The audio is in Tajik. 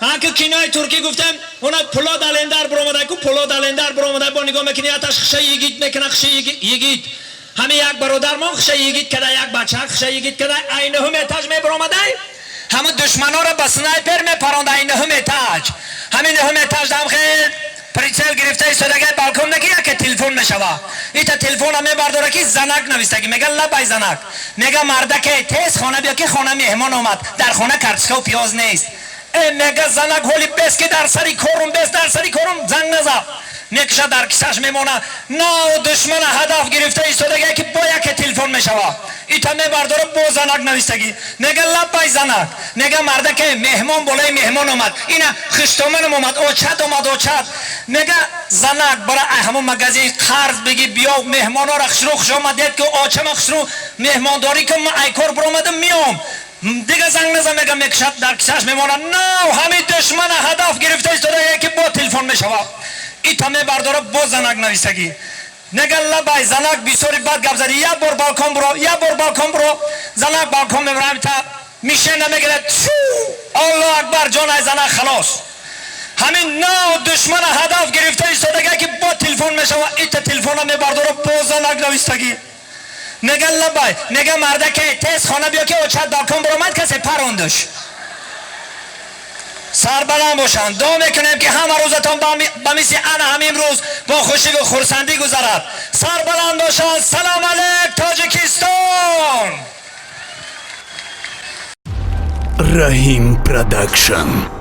Ҳа, ки кинои туркӣ гуфтем, уна Пулод Алемдар биромада ку, Пулод Алемдар биромада, бо нигоҳ мекунӣ, яташ хиша йигит мекуна, хиша йигит. Ҳамин як бародармон хиша йигит када, як бача хиша йигит када, ай нӯҳум этаж мебиромадай, ҳамун душманора ба снайпер мепаронда ай нӯҳум этаж. Ҳамин нӯҳум этаж дам хел прицел гирифта истодагай балкон, ки яке телефон мешава. Ита телефона мебардора, ки занак навистагӣ. Мега: «Лабай, занак». Мега: «Мардаке, тез хона биё, ки хона меҳмон омад, дар хона картошкаву пиёз нест». Э, мега занак, ҳоли бес, ки дар сари корум, бес, дар сари корум, занг наза. Мекуша, дар кисаш мемона. Нав душмана ҳадаф гирифта истодагай, ки бо яке телефон мешава. Ита мебардора, бо занак навистагӣ. Мега: «Лаббай, занак». Мега: «Мардаке, меҳмон болои меҳмон омад, ина хиштоманам омад, очат омад, очат». Мега занак: «Бара, ай ҳамон магазин қарз биги, биё, меҳмонора хушрӯ хуш омадед ки, очама хушрӯ меҳмондорӣ кун, ман ай кор биромадам, миём, дига занг наза». Мега, мекушад, дар кисаш мемонад. Нав ҳамин душмана ҳадаф гирифта истодагай, ки бо телефон мешава. Ита мебардора, бо занак навистагӣ. Мега: «Лабай, занак, бисёри бад гап задӣ, як бор балкон буро, як бор балкон буро». Занак балкон мебарам, та мишена мегирад, чу, Аллоҳ акбар, ҷон ай занак халос. Ҳамин нав душмана ҳадаф гирифта истодагай, ки бо телефон мешава. Ита телефона мебардора, бо занак навистагӣ. Мега: «Лабай». Мега: «Мардаке, тез хона биё, ки очат балкон биромад, касе парондуш». Сарбаланд бошанд. Дуо мекунем, ки ҳама рӯзатон ба мисли ана ҳамин рӯз бо хушиву хурсандӣ гузарад. Сарбаланд бошанд. Салом алейк, Тоҷикистон! Раҳим Продакшн.